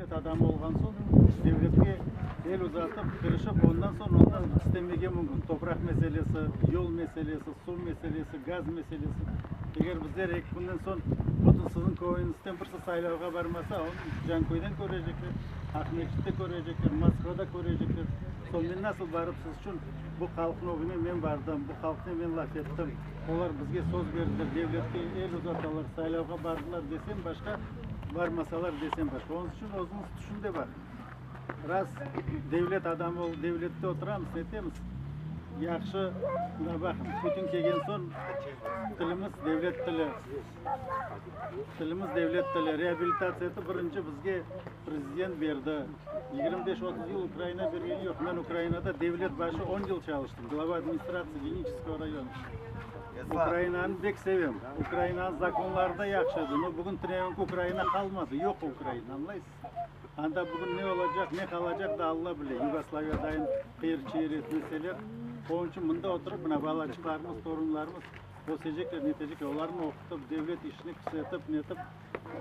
Devlet adamı olğan soñ, devletke el uzatıp, kirişip, ondan soñ ondan istemege mümkün. Topraq meselesi, yol meselesi, suv meselesi, gaz meselesi. Eger bizler eki künden soñ bütün siziñ köyüñizden birisi saylavğa barmasa, onı Canköyden körecekler, Aqmescitte körecekler, Moskvada körecekler. Soñ men nasıl barıp siz içün bu halqnıñ ögüne men bardım, bu halqnen men laf ettim, olar bizge söz berdiler, devletke el uzatalar, saylavğa bardılar desem başqa, barmasalar desem başqa. Onıñ içün özüñiz tüşün de baqıñ. Raz devlet adamı olıp devlette oturamız, netemiz, yahşı, mına baqıñ, Putin kelgen soñ tilimiz devlet tili, tilimiz devlet tili, reabilitatsiya etip birinci bizge prezident berdi. 25-30 yıl Ukraina bergeni yoq. Men Ukrainada devlet başı 10 yıl çalıştım, glava administratsiya Geniçeskogo rayona. Ukrainanı bek sevem. Ukrainanıñ zakonları da yahşı edi. No bugün tünevinki Ukraina qalmadı, yoq Ukraina, añlaysız? Anda bugün ne olacaq, ne qalacaq da Alla bile. Yugoslaviyadayın qıyır-çıyır etmeseler. Onıñ içün mında oturıp, mına balaçıqlarımız, torunlarımız ösecekler, netecekler. Olarnı oqutıp, devlet işini kirsetip, netip,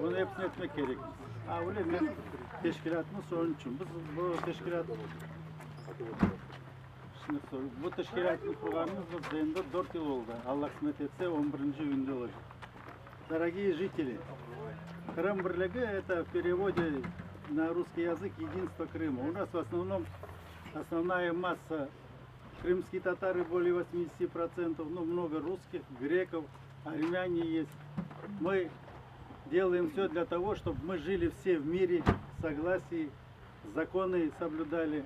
bunı episini etmek kerekmiz. A, öyle men teşkilâtımız şunıñ içün. Biz bu teşkilât Şimdi bu teşkilâtnı qurğanımız biz endi 4 yıl oldı. Alla qısmet etse, 11 iyünde olacaq. Дорогие жители, Qırım Birligi – это в переводе на русский язык единство Крыма. У нас в основном основная масса крымские татары более 80%, ну много русских, греков, армяне есть. Мы делаем все для того, чтобы мы жили все в мире, в согласии, законы соблюдали.